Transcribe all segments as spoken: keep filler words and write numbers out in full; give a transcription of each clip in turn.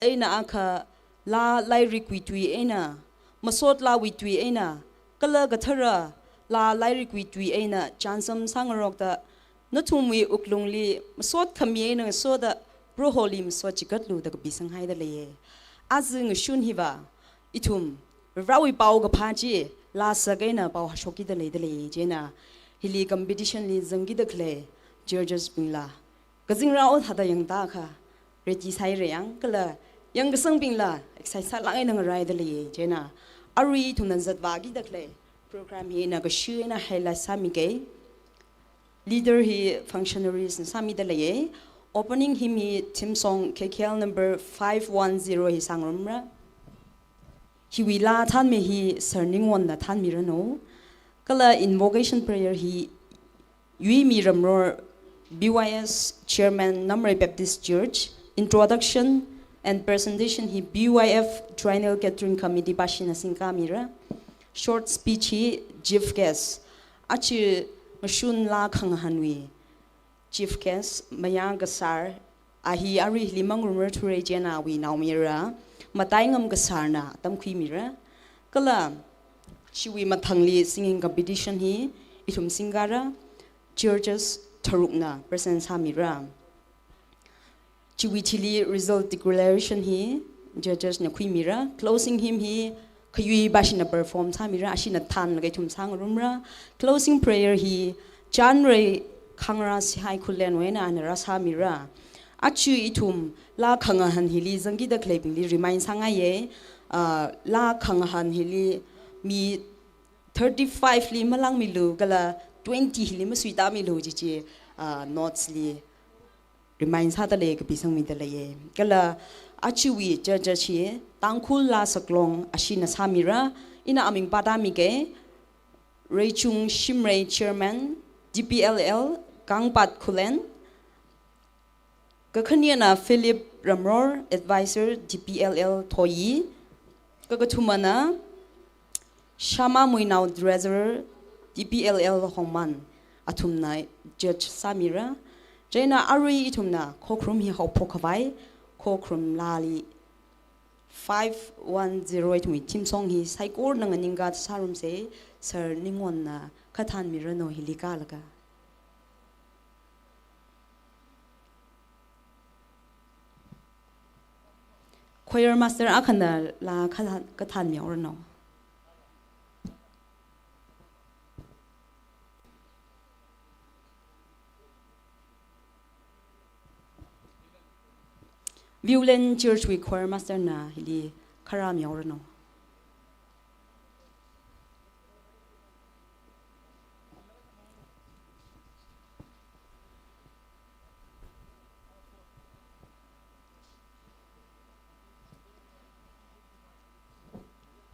eina akha, laa lairikwui tui eina, masot laawui tui eina, kala kathara laa lairikwui tui eina chānsam sāngarokta, nathumwui wuklungli masot khami eina ngasoda Proholi masot chigatlu da kapisanghaida leiye. Aja ngashun hiva, ithum Varewui paokaphā chi laa sak eina pao hashok kida leida lei, chieina hili competition li zangkida khalei judges bingla kazingrao thāda yangda kha ready sāhaira yang, kala yangkasangbingla excited sālāk eina ngaraida leiye. Chieina arui ithumna zatvā kida khalei program hi ina kashi eina highlight sāmikei. Leader hi functionaries na sāmida leiye. Opening hymn hi theme song K K L number five one zero hi sāngarumra. Hiwui laa thānmi hi Sir Ningwonna thānmiranu. Kala invocation prayer hi Yuimi Ramror, B Y S Chairman, Namrei Baptist Church, introduction and presentation hi B Y F Triennial Gathering Committee pāshina singkāmira. Short speech hi chief guest, aja ngashun laa khangahānwui chief guest, Mayang Kasar, a hi arui hili mangarumrar thura, chieina awui naomayara Mataingam Kasarna tamkhuimira. Kala chiwui mathangli singing competition hi ithum singkāra, judges tharukna present sāmira. Chiwui thili result declaration hi judges na khuimira. Closing hymn hi Khayui pāshina perform sāmira, ashina thānlaga ithum sāngarumra. Closing prayer hi Chanrei Khangra Sihai Khullenwuina ana rāsāmira. Aja ithum laa khangahān hili zangkida khaleibingli remind sāngaiye. Ah, laa khangahān hili mi thirty-five li malāngmilu kala twenty hili masuitāmilu chi chi, ah, notes li remind sāda lei, kapisangmida leiye. Kala ajawui judge chi Tangkhul laa saklong ashina sāmira, ina aming pātāmikei, Reichung Shimrei Chairman, D P L L, Kangpat Khullen, kakhanina Philip Ramror, Advisor, D P L L Thoyi, kakathumana Shama Muinao, Treasurer, D P L L Hongman, athumna judge sāmira. Chieina arui ithumna khokharum hi haophok khavai, khokharum laali five one zero ithumwui theme song hi saikorana nganingkāda sārumsei, Sir Ningwonna kathānmiranu hili kālaga. Choir master akhana laa kathān, kathānmihaoranu. Viewland Church wui choir master na hili kharāmihaoranu.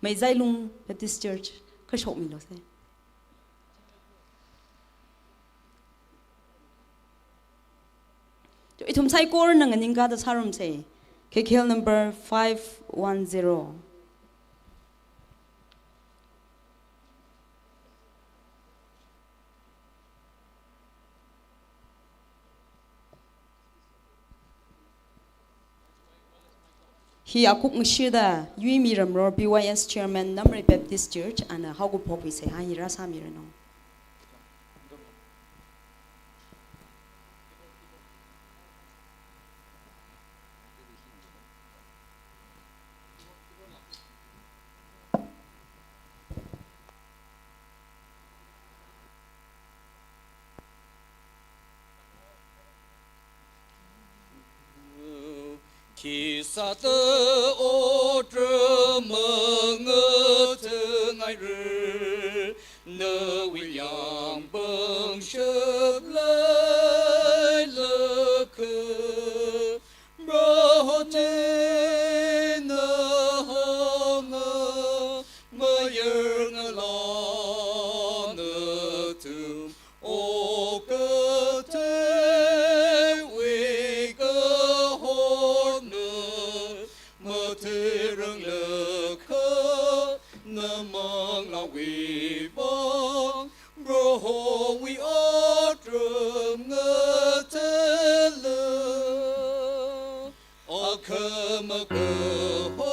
Meizailung Baptist Church, kashokmilu sei. Ithum saikorana nganingkāda sārumsei. K K L number five one zero. Hi akuk ngashida, Yuimi Ramror, B Y S Chairman, Namrei Baptist Church, ana haokaphok hi seihā hi rāsāmiranu. Khisāda otram mangathāngaira, nawui yāngpāng shapleilakha, Proho eina hānga, mayarngalāna nathum okathuiwui kahorna matheirānglakha, na manglāwui vang Prohowui otram ngathālu. Akhama Ho,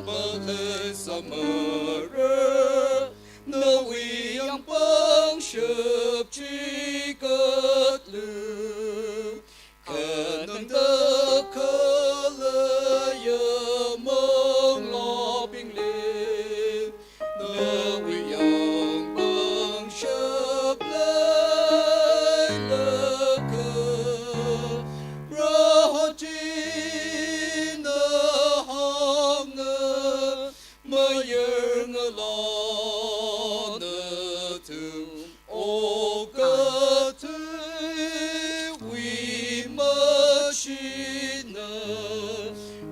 maleisāmara, nawui yāng pangshap chikatlu. Khanangda khaleiya manglābingli, nawui yāng pangshap leilakha, Proho china hānga, mayarngalā nathum okathuiwui mashina,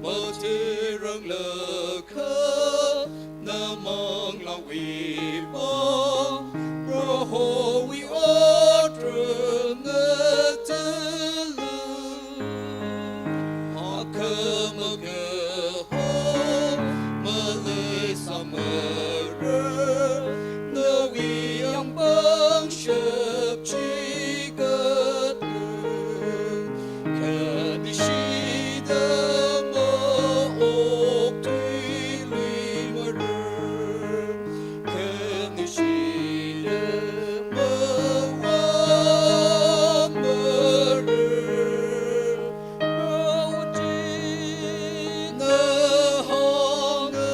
matheiranglakha namanglāwui pāng, Prohowui otram ngathalu. Akhama kaho, maleisāmara, nawui yāng pangshap chikatlu. Khanishida maokthuiluimara, khanishida mavāmara. Proho china hānga,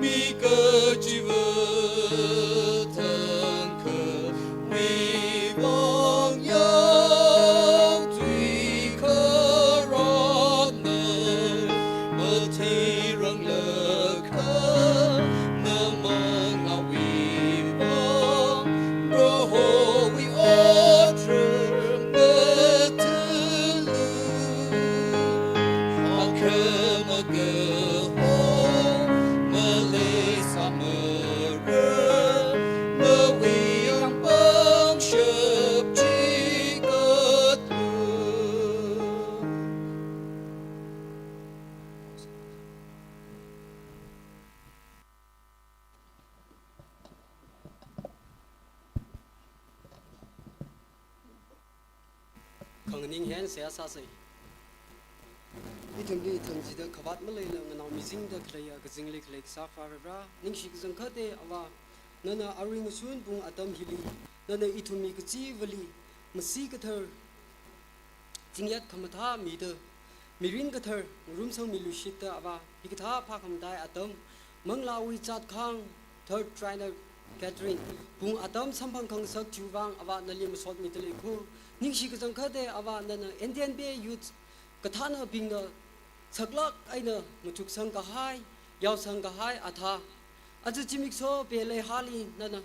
mi kachiva thangkhawui vang yaothui kharāna, matheiranglakha namanglāwui pāng, Prohowui otram ngathalu. Akhama kaho, maleisāmara, nawui yāng pangshap chikatlu. Khanganing hen seihā sāsei. Ithumli thangchida khavāt maleila nganao mizingda khaleiya kazingli khalei Kasā Akhava Vare, ningshi kachangkhatta Avā, nana arui ngashun pung atam hili, nana ithumwui kachivali, masi kathar, chingyat khamathā mida, mirin kathar ngarumsangmiluishitta Avā, hikathā phākhamataiya atam, manglāwui zatkhang, Third Triennial Gathering pung atam samphang khangasak chiwui vang Avā nali masotmida leiko. Ningshi kachangkhatta Avā, nana N T N B A Youth kathānabingna saklāk eina mathuksang kahai, yaosang kahai athā, aja zimiksho peleihali nana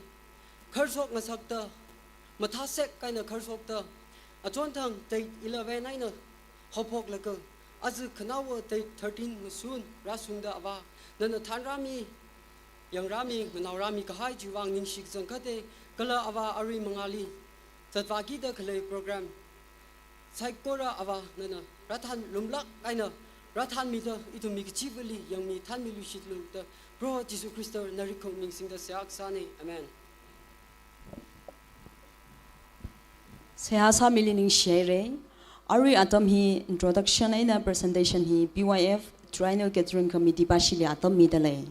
kharshok ngasakta, mathāsek eina kharshokta, achonthang date eleven eina haophoklaga, aja khanaowa date thirteen ngashun rāshungda Avā, nana thanrāmi, yangrāmi, nganaorāmi kahai chiwui vang ningshi kachangkhatta, kala Avā arui mangāli zatvākida khalei program saikora Avā nana rāthanlumlāk eina rāthanmida ithumwui kachivali yangmi thanmiluishitlu da Proho Jishu Khrista narikhong ming singda seihā kasāna. Amen. Seihā sāmili ningshihaira. Arui atam hi introduction eina presentation hi B Y F Triennial Gathering Committee pāshili atam midalei.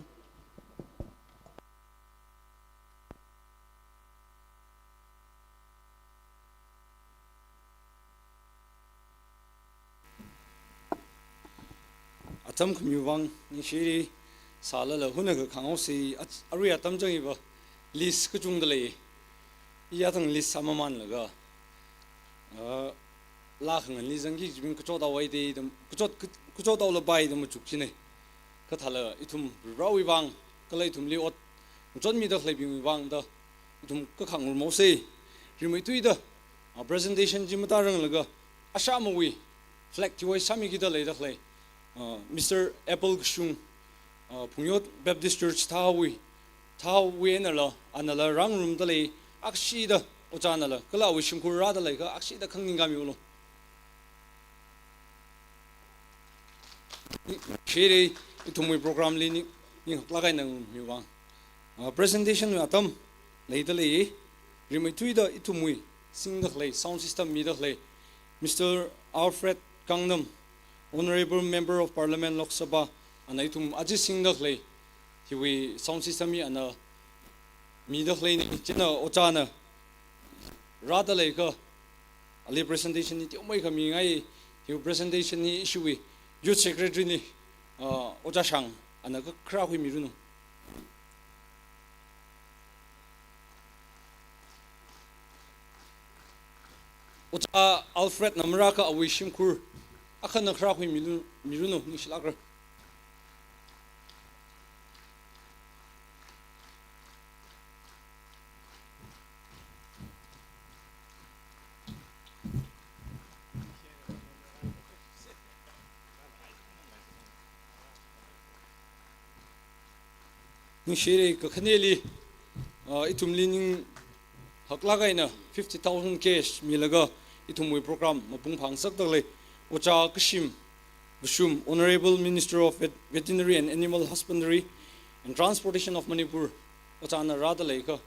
Atam khamiwui vang ningshiri, sālala hunakha khanghaosei. At-, arui atam chang hiva list kachungda lei. I athang list sāmamanlaga, ah, laa khanganli zangki kajibing kachot haowa da, kachot, kachot haolapai da machukchinei. Kha thāla ithum Varewui vang, kala ithumli ot ngachonmida khaleibingwui vang da ithum kakhangarum haosei. Rimeithuida, ah, presentation chi mathāranglaga, ashāmawui flag chiwui sāmikida leida khalei, ah, Mister Apple Kashung, ah, Phungyot Baptist Church Thahao wui, Thahao wui einala, anala rāngarumda lei, akshida ojānala, kala awui shimkhur rāda leiakha akshida khanganingkāmilu. Ningshiri, ithumwui program li ning, ninghaklāk eina ngarummiwui vang. Ah, presentation wui atam leida lei, rimeithuida ithumwui singda khalei, sound system mida khalei, Mister Alfred Kangnam, Honorable Member of Parliament Lok Sabha, ana ithum aja singda khalei, hiwui sound system hi ana mida khaleina, chieina ojāna rāda leiakha, ali presentation hi teomeikha mingai, hiwui presentation hi ishiwui Youth Secretary li, uh, Ojā Shang, ana kha kharā khuimiranu. Ojā Alfred na marākha awui shimkhur akhana kharā khuimilu-, miranu, ningshilākra. Ningshire, kakhaneli, ah, ithumli ning haklāk eina fifty thousand cash milaga ithumwui program mapung phāngasakda khalei Ojā Kashim Vashum, Honorable Minister of Vet-, Veterinary and Animal Husbandry and Transportation of Manipur, ojāna rāda leiakha,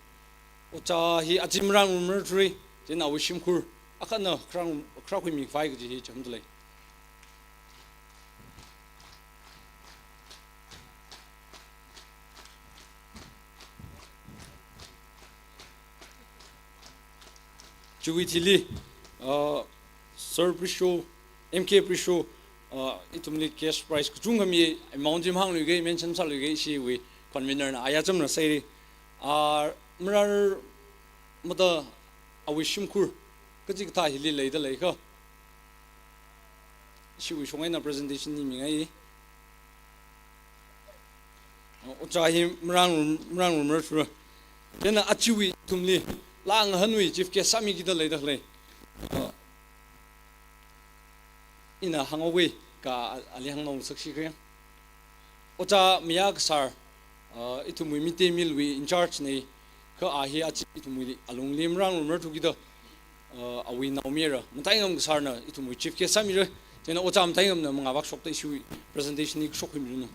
ojā hi aja marāngarumrar thura, chieina awui shimkhur akhana kharā, kharā khuimikhavai kaji hi chāmda lei. Chiwui thili, uh, Sir Prisho, M K Prisho, uh, ithumli cash prize kachungkha mi, amount chi mahāngluiga, mention sāluiga, ishiwui convener na aya chamna sāhaira. Uh, marārmada awui shimkhur kachikathā hili leida leiakha, ishiwui shong eina presentation hi mingai. Ojā hi marāngarum, marāngarumrar thura. Chieina ajawui ithumli laa ngahanwui chief guest sāmikida leida khalei, uh, ina hānghaowa, kha ali hāngnaosak shikre. Ojā Mayar Kasar, uh, ithumwui mid-day meal wui in charge na, kha a hi aja ithumwui alungli marāngarumrar thukida, uh, awui naomayara Mataingam Kasarna ithumwui chief guest sāmira. Chieina Ojā Mataingamna mangavak shokta ishiwui presentation hi kashok khuimiranu.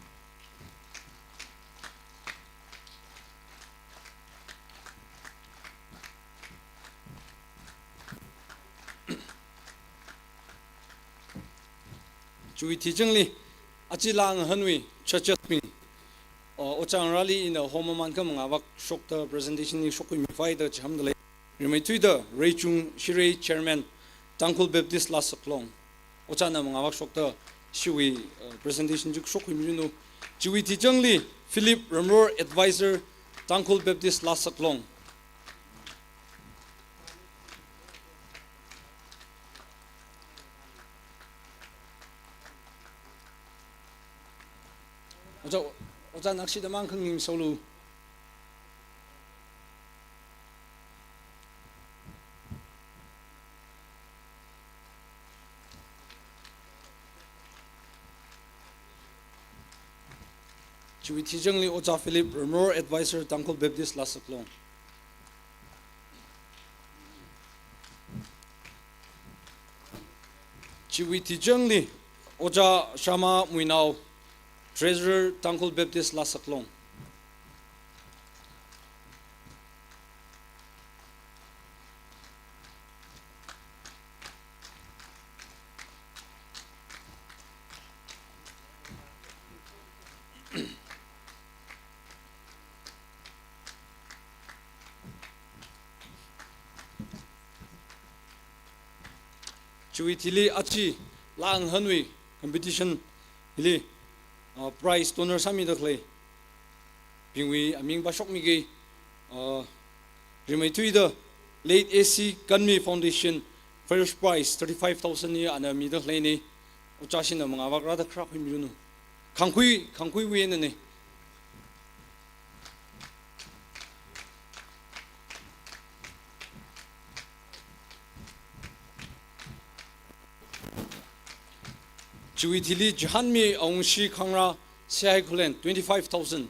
Chiwui tichangli, aja laa ngahanwui judges bing, uh, ojā ngarāli ina hom aman kha mangavak shokta presentation hi shokkhuimikhavai da chihāmda lei. Rimeithuida Reichung Shirei, Chairman, Tangkhul Baptist Laa Saklong. Ojāna mangavak shokta ishiwui, uh, presentation chi shokkhuimiranu. Chiwui tichangli Philip Ramror, Advisor, Tangkhul Baptist Laa Saklong. Ojā, ojā nakshida mang khangnim solu. Chiwui tichangli Ojā Philip Ramror, Advisor, Tangkhul Baptist Laa Saklong. Chiwui tichangli Ojā Shama Muinao, Treasurer, Tangkhul Baptist Laa Saklong. Chiwui thili aja laa ngahanwui competition hili, uh, prize donor sāmida khaleibingwui aming vāshokmige, uh, rimeithuida late A C Kanmi Foundation first prize thirty-five thousand hi ana mida khaleina, ojāshina mangavak rāda kharā khuimiranu. Khangkhui, khangkhuiwui einana. Chiwui thili Johanmi Awungshi Khangra, Seihai Khullen, twenty-five thousand.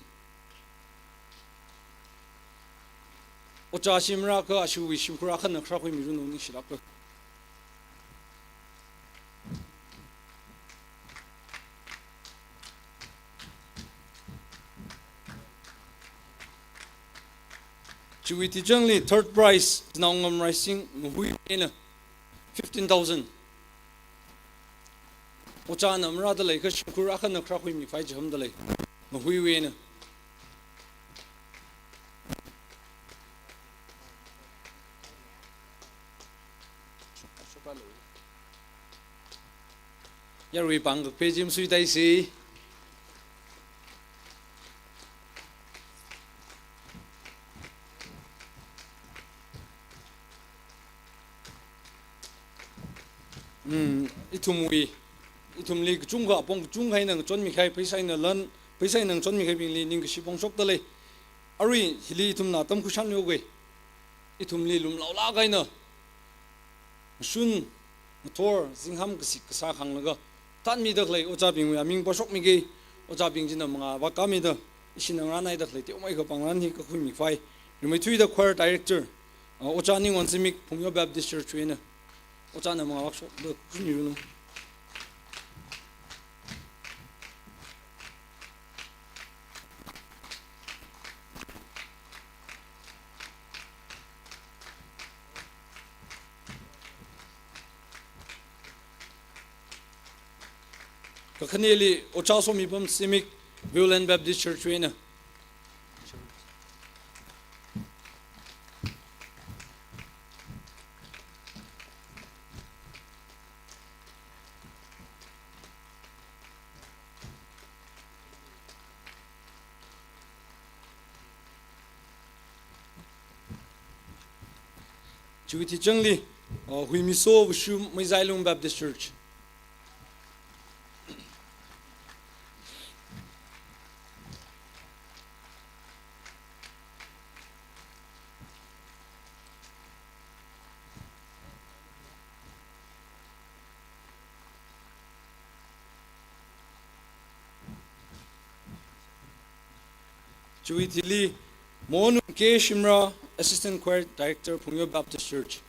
Ojā shimrā kha ashiwui shimkhur akhana kharā khuimiranu, ningshilāka. Chiwui tichangli third prize, Naongam Raising, Ngahui eina fifteen thousand. Ojāna marāda lei, kha shimkhur akhana kharā huimi khavai chihānda lei. Ngahuiwui eina. Yarui pāng kakpe jim sui taisi. Hmm, ithumwui, ithumli kachungkha, apong kachungkha eina ngachonmi kahai, pheisā eina lan, pheisā eina ngachonmi kahaibingli ningkashi phongshokda lei. Arui hili ithumna tamkhuishan yokei. Ithumli lumlaolāk eina mashun, ngathor, zingham kasik kasā khanglaga tanmida khalei ojābingwui aming pāshokmikei. Ojābing china mangā vākāmida, ishina ngarānhaida khalei teomeikha pāngran hi kakhuimi khavai. Rimeithuida choir director, ah, Ojā Ningwon Zimik, Phungyo Baptist Church wui eina. Ojāna mangā vākashokda khuimiranu. Kakhaneli Ojā Somipam Zimik, Viewland Baptist Church wui eina. Chiwui thichangli, uh, Huimiso Vashum, Meizailung Baptist Church. Chiwui thili, Monung K Shimrah, Assistant Choir Director, Phungyo Baptist Church.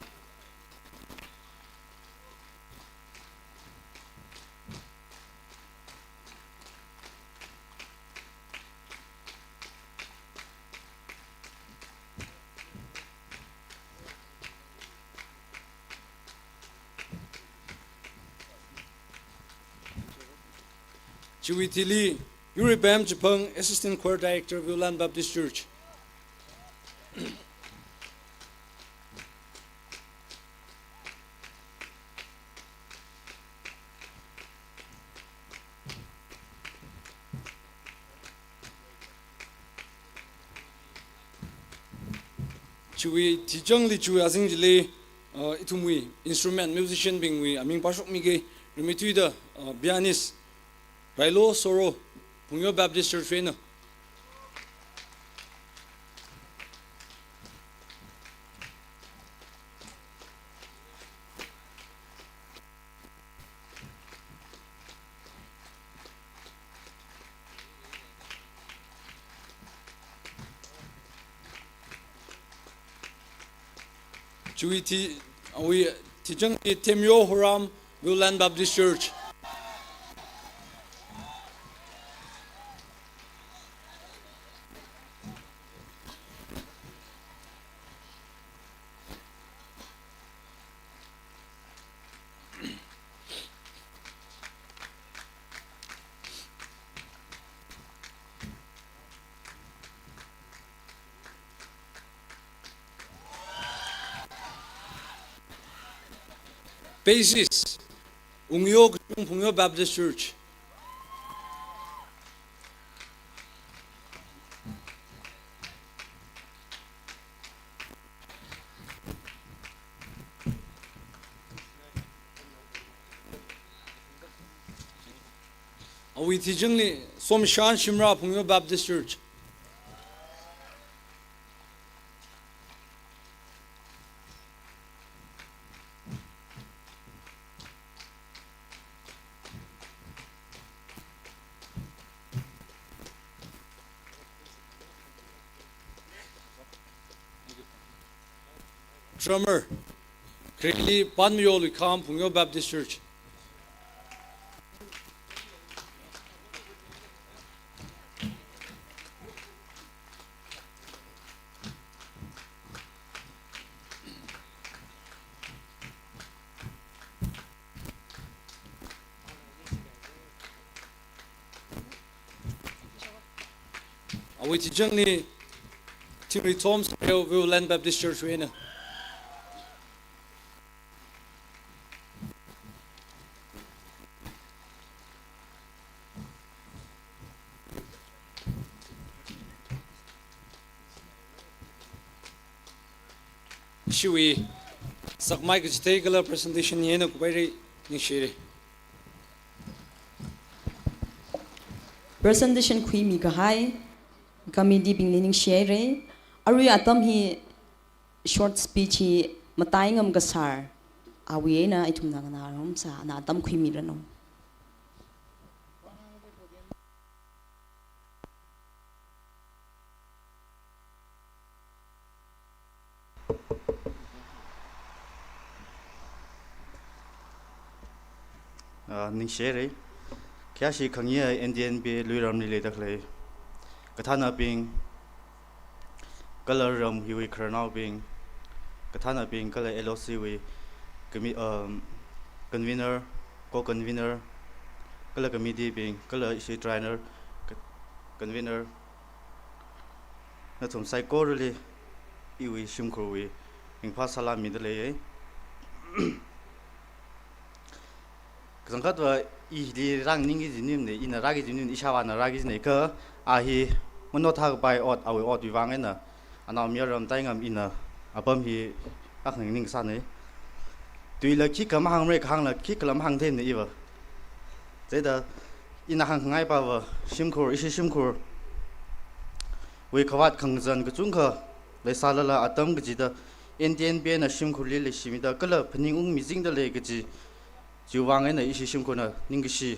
Chiwui thili, Yuripam Chipang, Assistant Choir Director, Viewland Baptist Church. Chiwui thichangli chiwui azing chili, uh, ithumwui instrument musician bingwui aming pāshokmikei. Rimeithuida, uh, pianist Railo Soro, Phungyo Baptist Church wui eina. Chiwui thi, awui thichangli Themyo Horam, Viewland Baptist Church. Bassist, Ungyo Kachung, Phungyo Baptist Church. Awui thichangli Somshan Shimrah, Phungyo Baptist Church. Drummer, Khreli Panmayo Luikham, Phungyo Baptist Church. Awui tijangli, Thingri Thomas Reo Viewland Baptist Church wui eina. Ishiwui sakmai kachithei kala presentation hi eina kupaira, ningshira. Presentation khuimi kahai committee bingli ningshihaira. Arui atam hi short speech hi matai ngam kasār awui eina ithumna nganā ngarumsa, ana atam khuimiranu. Ah, ningshira. Khayāshi khangayā N T N B luiramli leida khalei kathānabing, kala ram hiwui khararnaobing, kathānabing, kala L O C wui commi-, um, convener, co-convener, kala committee bing, kala ishi trainer, co-, convener, nathum saikorali iwui shimkhurwui ringphā salām mida leiya. Kachangkhatva ili rāningki kaji maningmana, ina rāki kaji maning, ishāvāna rāki kajina, kha a hi manothā kapai ot, awui otwui vang eina, anaomayara Mataingam ina apam hi akha ning ningsāna. Tuila khikha mahāngmara, kahāngla khikhala mahāngtheimana iva. Chieina ina hāngngaiva, shimkhur, ishi shimkhurwui khavāt khangazan kachungkha leisālala atam kachida N T N B na shimkhurli leishimida kala phaningungmi chingda lei kaji, chiwui vang eina ishi shimkhurna ningkashi.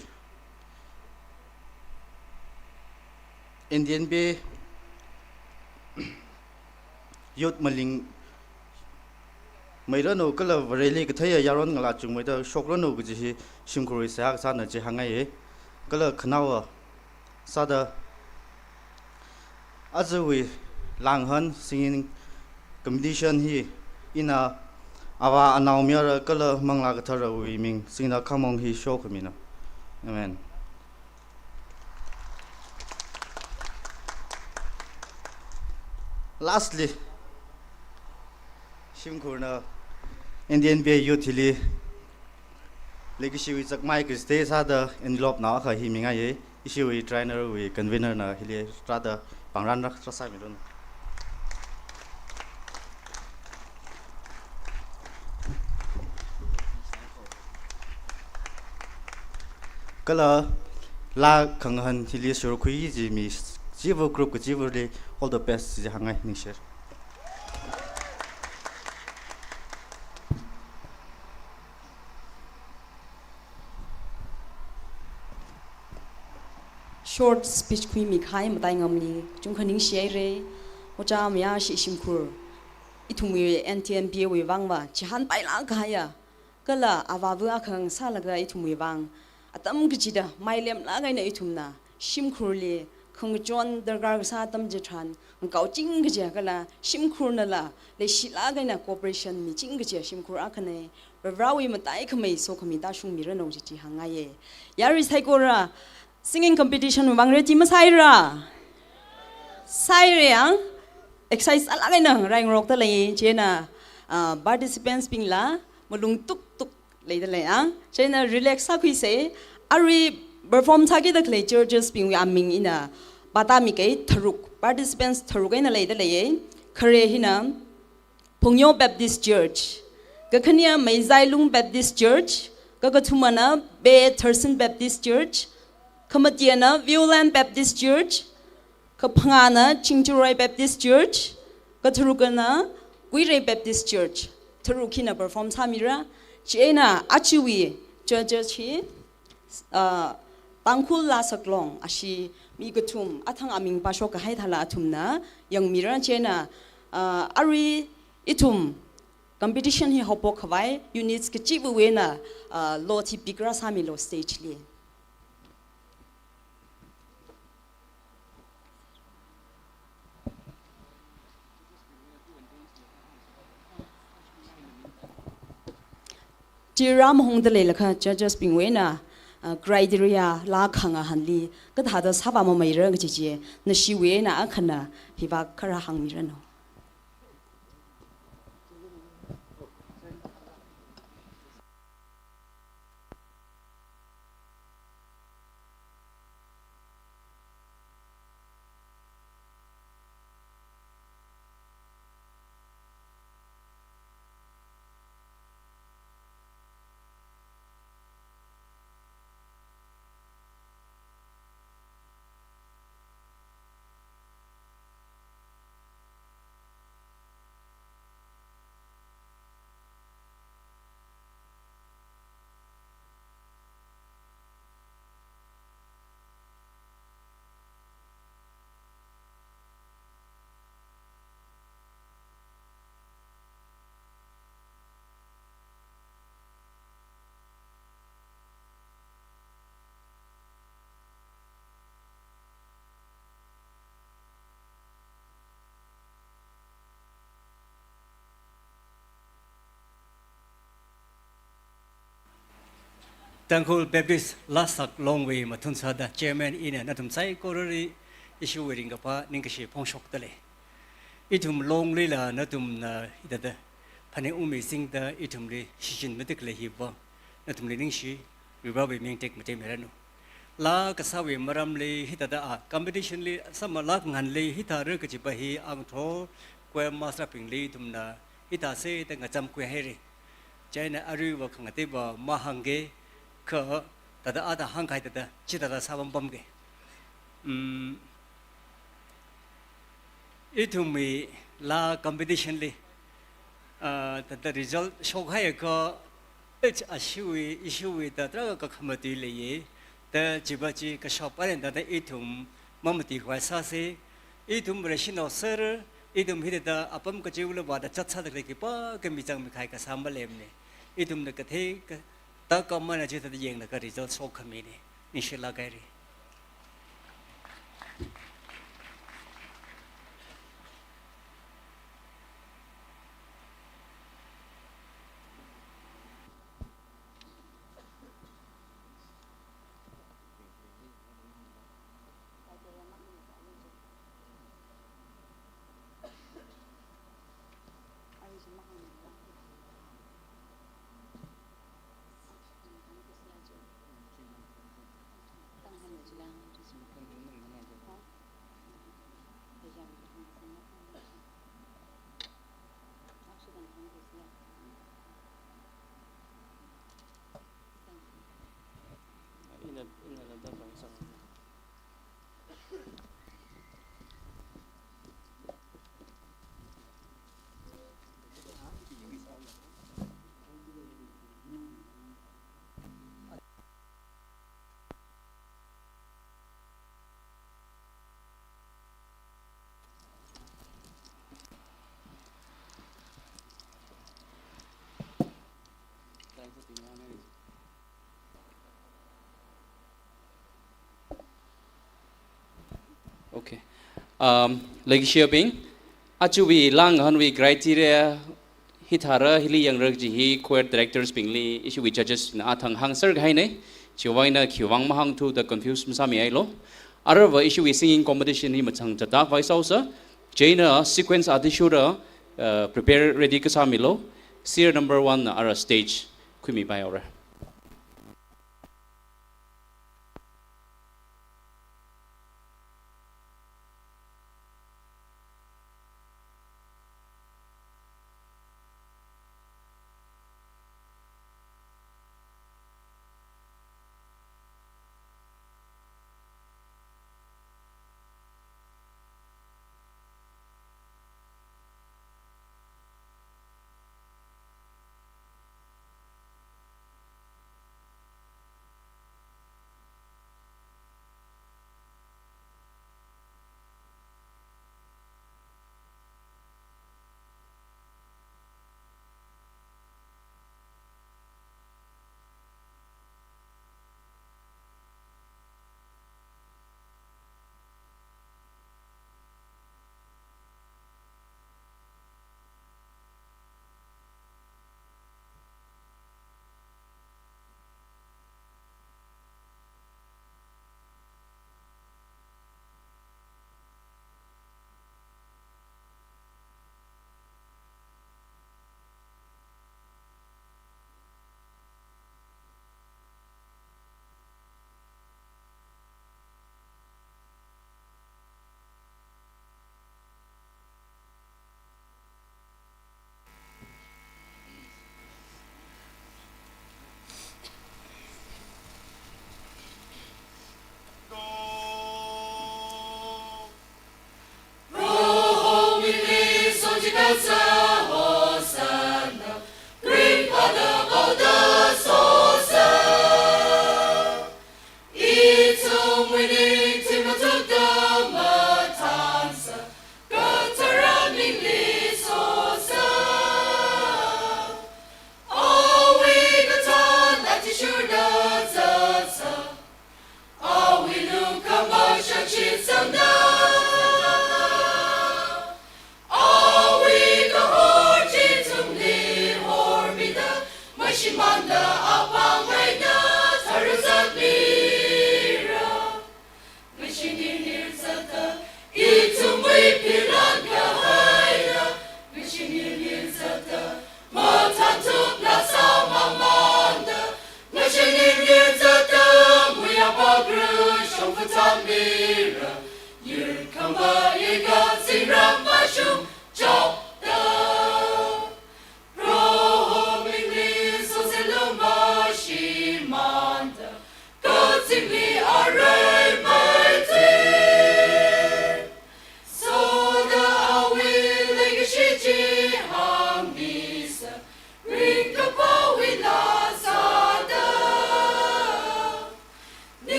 N T N B youth malingmeiranu kala Vareli katheiya yaron ngalā chungmeida shokranu kaji hi shimkhurwui seihā kasāna chi hāngngaiya. Kala khanaowa sāda ajawui Langhan singing competition hi ina Avā, Anaomayara kala Manglā Katharawui ming singda khamong hi shokhamina. Amen. Lastly, shimkhurna N T N B youth hili leikashiwui sakmai kachithei sāda envelope nao akha hi mingaiya. Ishiwui trainer wui convener na hili rāda pāngran rāsāmiranu. Kala laa khangahān hili shurkhui kaji mi kachiva, group kachivali all the best chi hāngngai, ningshira. Short speech khuimi kahai Mataingamli kachungkha ningshihaira. Ojā mayāshi shimkhur, ithumwui N T N B wui vangva chihānpailāk kahaiya kala avāva akha ngasālaga ithumwui vang atam kachida mailemlāk eina ithumna shimkhurli khangachon darkar kasā atam chitharan ngakaoching kajiya kala shimkhurnala leishilāk eina cooperation miching kajiya shimkhur akhana. Varivarāwui mataikhamei sokhami tāshungmiranu kaji chi hāngngaiya. Yarui saikora singing competition vang ready masāira? Sāira ya? Exercise alāk eina raingarokda lei, chieina, ah, participants bingla malung tuktuk leida lei ya. Chieina relax sākhuisa. Arui perform sākida khalei churches bingwui aming ina pātāmikei, tharuk, participants tharuk eina leida leiya. Khare hina Phungyo Baptist Church, kakhanea Meizailung Baptist Church, kakathumana Be Tharsin Baptist Church, khamatiana Viewland Baptist Church, kaphangāna Chingjaroi Baptist Church, katharukana Kuirei Baptist Church. Tharuk hina perform sāmira. Chieina ajawui churches hi, ah, Tangkhul laa saklong ashi mi kathum athang aming pāshok kahai thāla athumna yangmira. Chieina, ah, arui ithum competition hi haophok khavai units kachivawui eina, ah, lot hi pick rāsāmilu stage li. Chira mahungda leilakha judges bingwui eina uh, criteria laa khangahānli kathāda sāvāmameira kaji chi, nashiwui eina akhana hiva khara hāngmiranu. Tangkhul Baptist Lasak Longwui mathun sāda chairman ina nathum saikorali ishiwui ringkaphā ningkashi phongshokdalei. Ithum Longlila nathumna hithāda phaningungmi singda ithumli shichin matikla hiva nathumli ningshi, Varivarāwui ming tekmatei miranu. Laa kasāwui maramli hithāda a competition li sāmalāk ngahānli hithāra kajiva hi angthor choir master bingli ithumna hithāsei da ngachamkhui haira. Chieina aruiva khangateiva mahāngke, kha thāda ada hāngkahai thāda chithāda sāpampamke. Mm, ithumwui laa competition li, ah, thāda result shokhaiakha, eh, ashiwui, ishiwui thāda kakhamatui leiya, da chiva chi kashap arin thāda ithum mamatuikhavai sāsei, ithum raishinao sāra, ithum hithāda apam kachiva̱la vāda zatsāda khalei khipākhami zangmikahai kasā maleimana. Ithumna kathei ka, thāda kamana chithāda yanglaga result shokhamina. Ningshilāk haira. Okay. Um, leikashiyabing, ajawui laa ngahānwui criteria hithāra, hili yangra kaji hi choir directors bingli ishiwui judges na athang hāngser kahaina, chiwui vang eina khiwui vang mahāngthuda confuse masāmihailu. Aruiva ishiwui singing competition hi machang chatda khavai sāhaosa, chieina sequence athishurda, uh, prepare ready kasāmilu, serial number one na ara stage khuimipaihaora.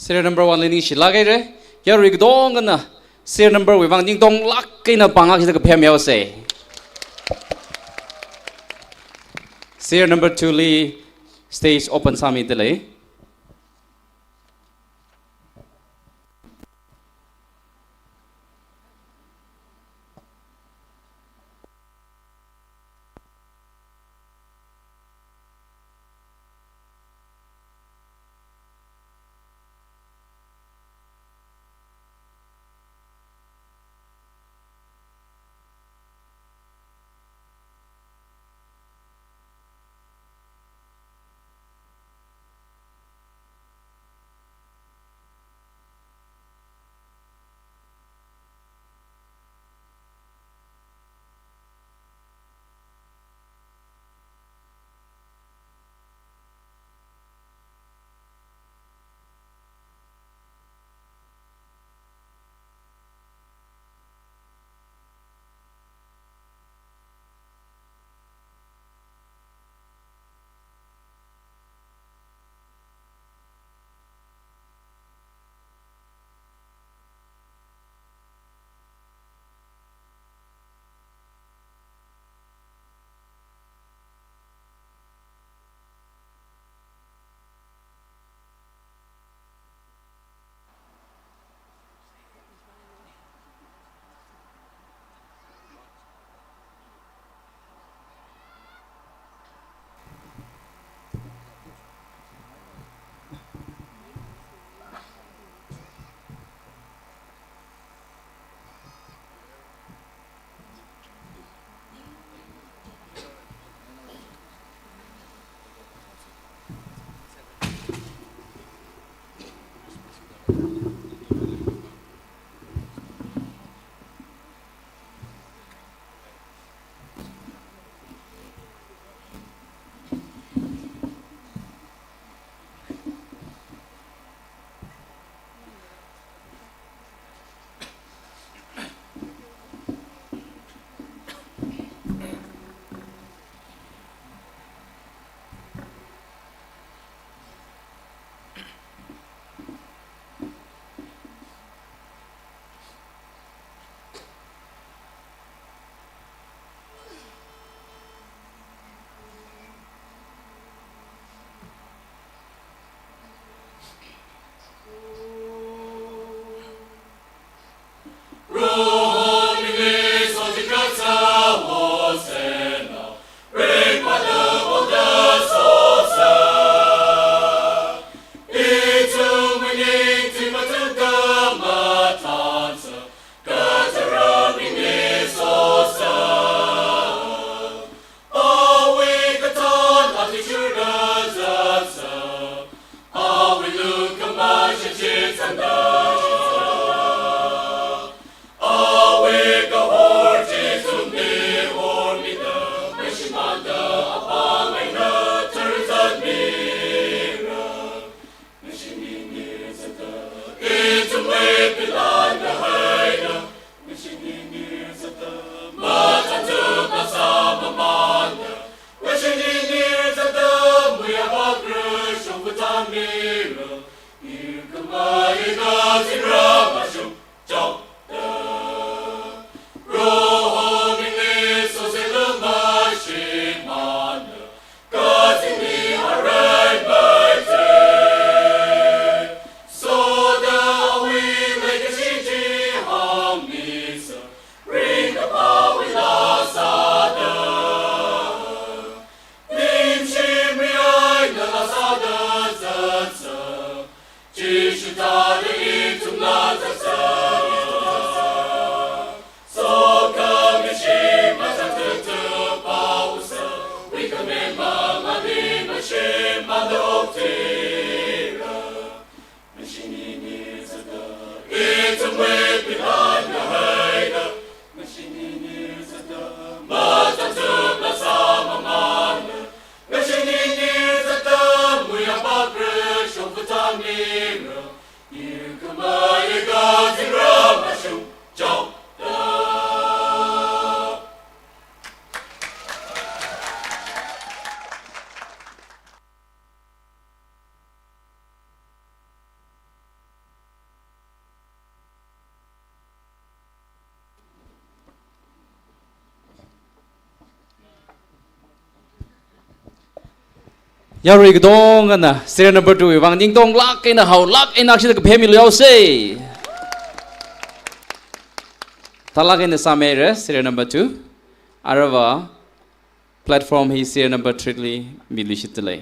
Serial number one li ningshilāk haira. Yarui katongana serial number wui vang ningtonglāk eina pāngakshida kaphem yaosa. Serial number two li stage open sāmida lei. Yarui katongana serial number two wui vang ningtonglāk eina haolāk eina akshida kaphemilu yaosei. Thālāk eina sāmeira serial number two. Aruiva platform hi serial number three li miluishitdalei.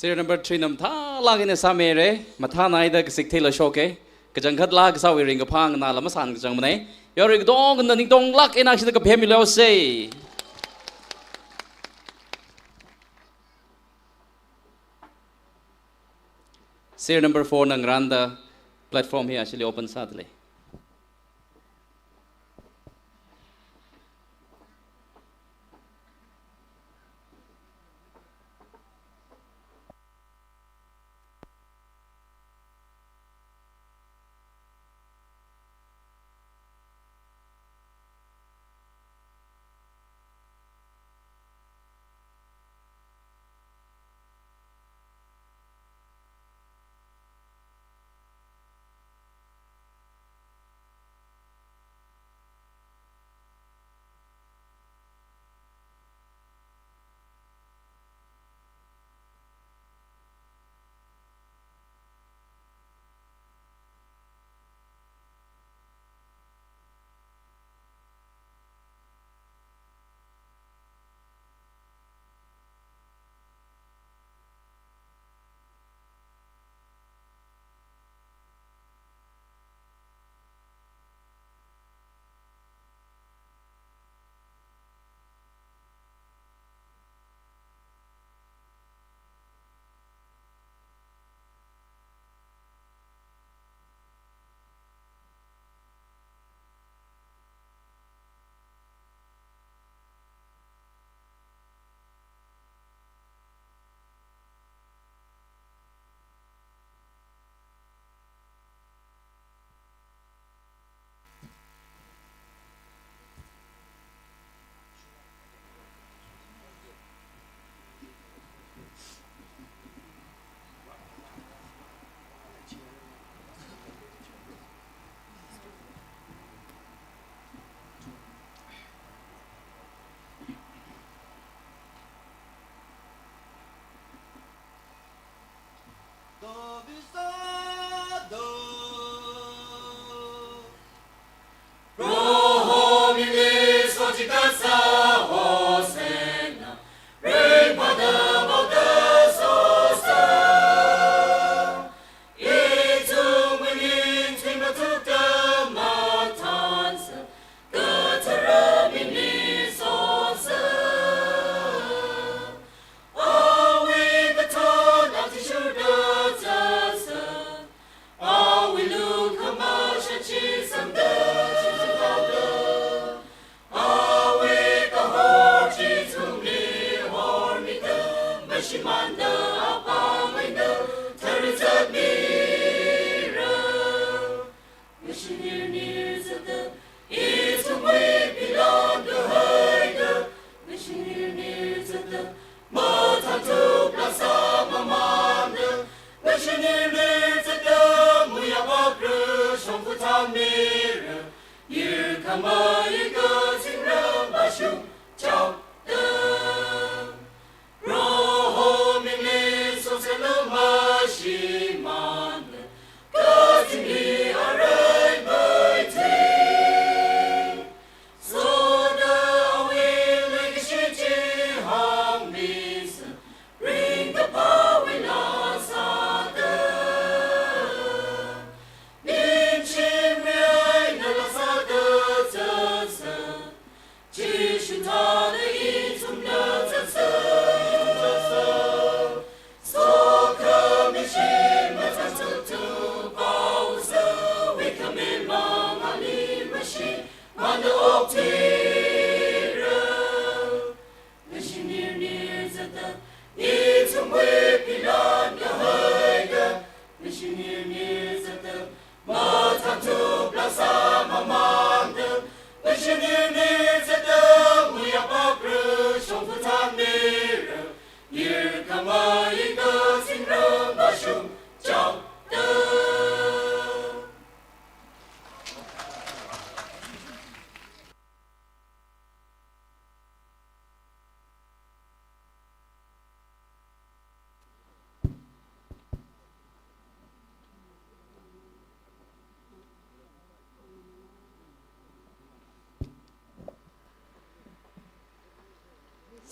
Serial number three na mathālāk eina sāmeira, mathānaida kasik theila shoka. Kachangkhat laa kasāwui ringkaphā nganāla masān kachangmanei. Yarui katongana ningtonglāk eina ashida kaphemilu se. Serial number four na ngarānda platform hi ashili open sādalei.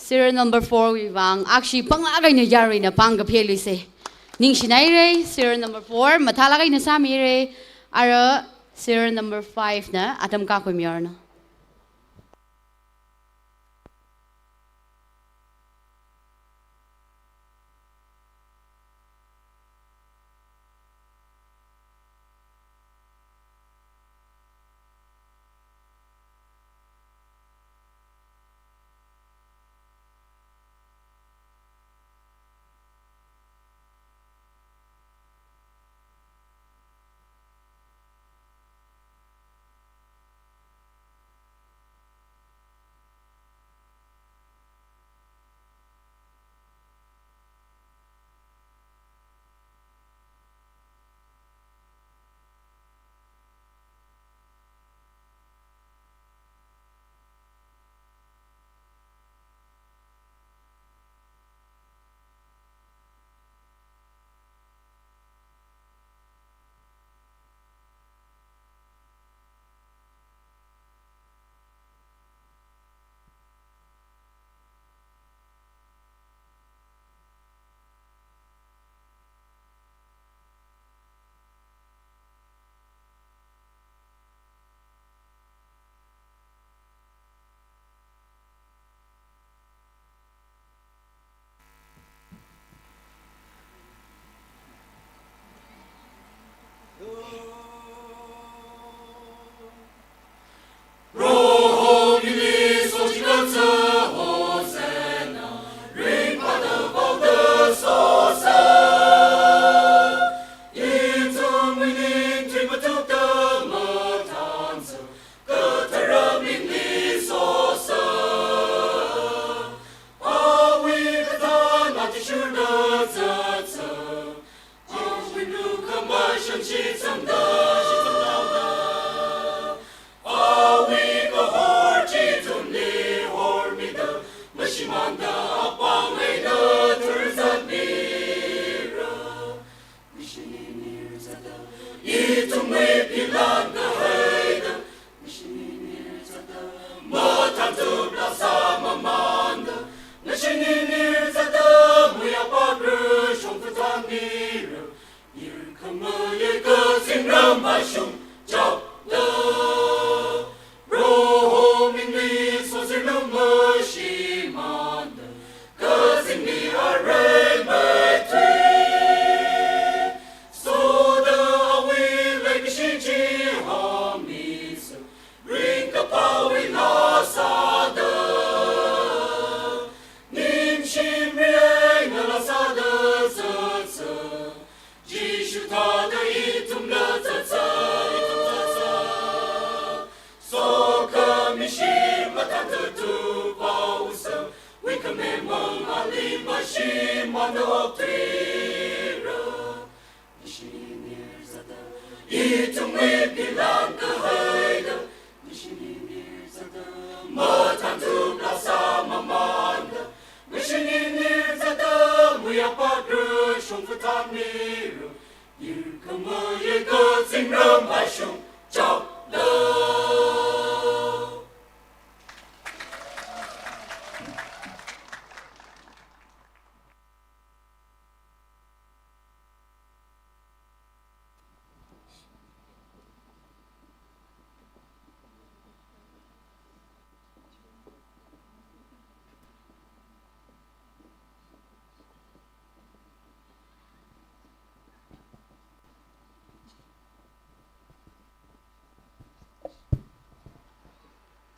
Serial number four wui vang, akshi panglāk eina yaruina pāng kaphe luise. Ningshinaire, serial number four, mathālāk eina sāmire. Ara Serial number five na Adam Kakhuimiorna.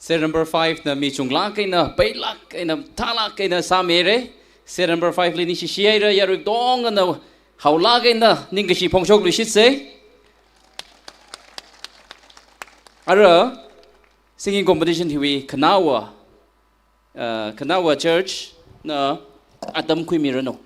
Serial number five na mi chunglāk eina, peilāk eina, thalāk eina sāmira. Serial number five li ningshishi haira, yarui tongana haolāk eina ningkashi phongshokluishitsa. Ara, singing competition hiwui khanaowa, uh, khanaowa church na atam khuimiranu.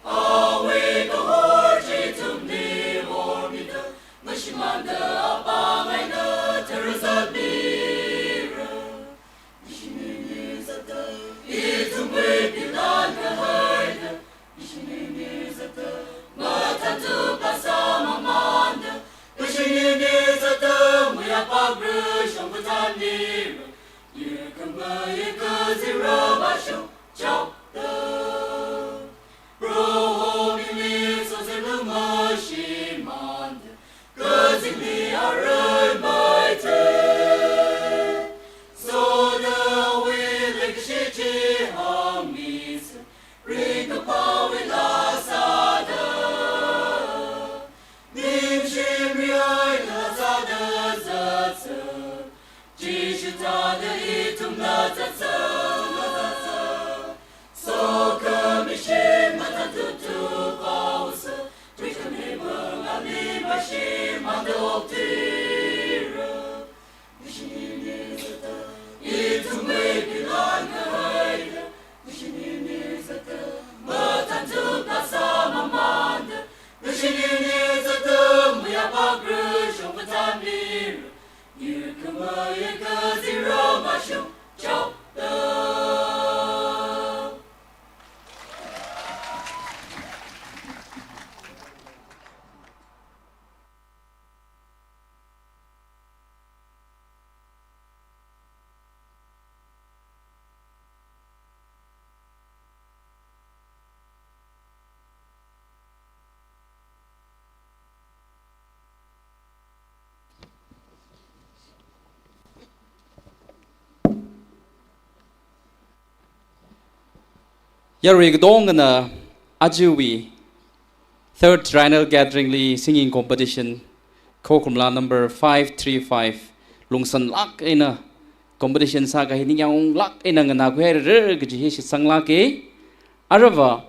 Awui kahor chi ithumli hormida, mashimānda apāng eina tharzatmira. Mishinini zatda ithumwui pilan kahaida, mishinini zatda mathān tupā sāmamānda, mishinini zatda muiya pakra shongfa thanmira. Yurkhamei kazingram ashok chokda, Proho mili soze lumashimānda, kazingli arui maite. Soda awui leikashi chi hāngmisa, ringkaphāwui laa sāda, ningshim rihaida sāda zatsa, Jishu thāda ithumla zatsa. Sokhami shim mathān tutu paosa, ringkhamei bang ali mashimānda okthuira. Mishinini zatda ithumwui pilan kahaida, mishinini zatda mathān tupā sāmamānda, mishinini zatda muiya pakra shongfa thanmira. Yurkhamei kazingram ashok chokda. Yarui katongana ajawui third triennial gathering li singing competition, Khokharum Laa number five three five, lungsanlāk eina competition sākahai ningyānglāk eina nganākhuihaira kaji hi shitsanglāka. Aruiva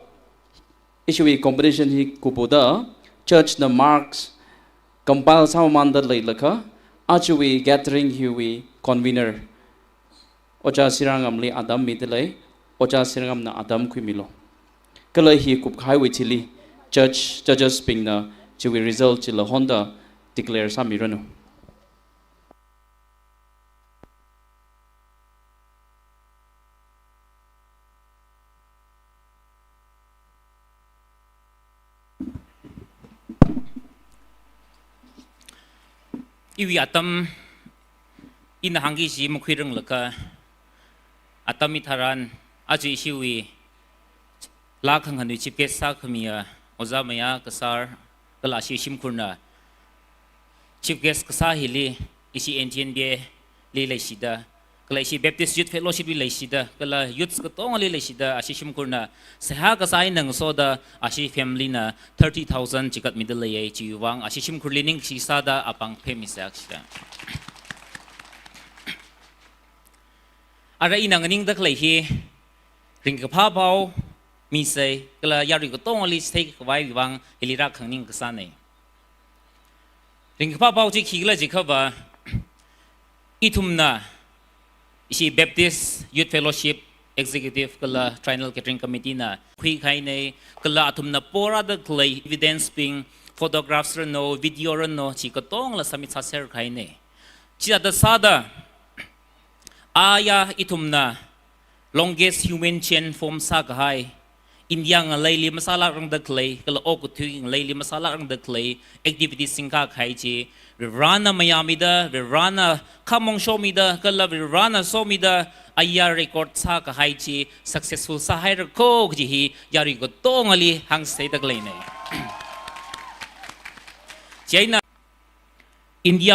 ishiwui competition hi kupda church na marks compile sāmamānda leilakha, ajawui gathering hiwui convener Ojā Sirangam li atam midalei, Ojā Sirangamna atam khuimilu. Kala hi kupkahaiwui thili judge, judges bingna chiwui result chila honda declare sāmiranu. Iwui atam ina hāngki kaji makhuiranglakha, atam hitharan aja ishiwui laa khanghanui chief guest sākhamiya Ojā Mayā Kasar kala ashi shimkhurna chief guest kasā hili ishi N T N B A li leishida, kala ishi Baptist Youth Fellowship li leishida, kala youths katongali leishida, ashi shimkhurna seihā kasā eina ngasoda, ashi family na thirty thousand chikat midaleiya. Chiwuivang ashi shimkhurli ningshi sāda apāng phemisa kashida. Ara ina nganingda khalei hi, ringkaphā pao misei, kala yarui katongali theikhavaiwui vang hili rākhangning kasāna. Ringkaphā pao chi khikhala jiakhava, ithumna ishi Baptist Youth Fellowship Executive kala Triennial Catering Committee na khuikahaina, kala athumna porāda khalei evidence bing, photographs ranu, video ranu, chi katongla submit sāserkahaina. Chithāda sāda, aya ithumna longest human chain form sākahai, India ngaleili masālākrangda khalei, kala okathui ngaleili masālākrangda khalei activities singkakahai chi, Varivarana mayāmida, Varivarana khamong shomida, kala Varivarana somida, aya record sākahai chi successful sāhaira kho kaji hi yarui katongali hāngchitheida khaleina. Chieina India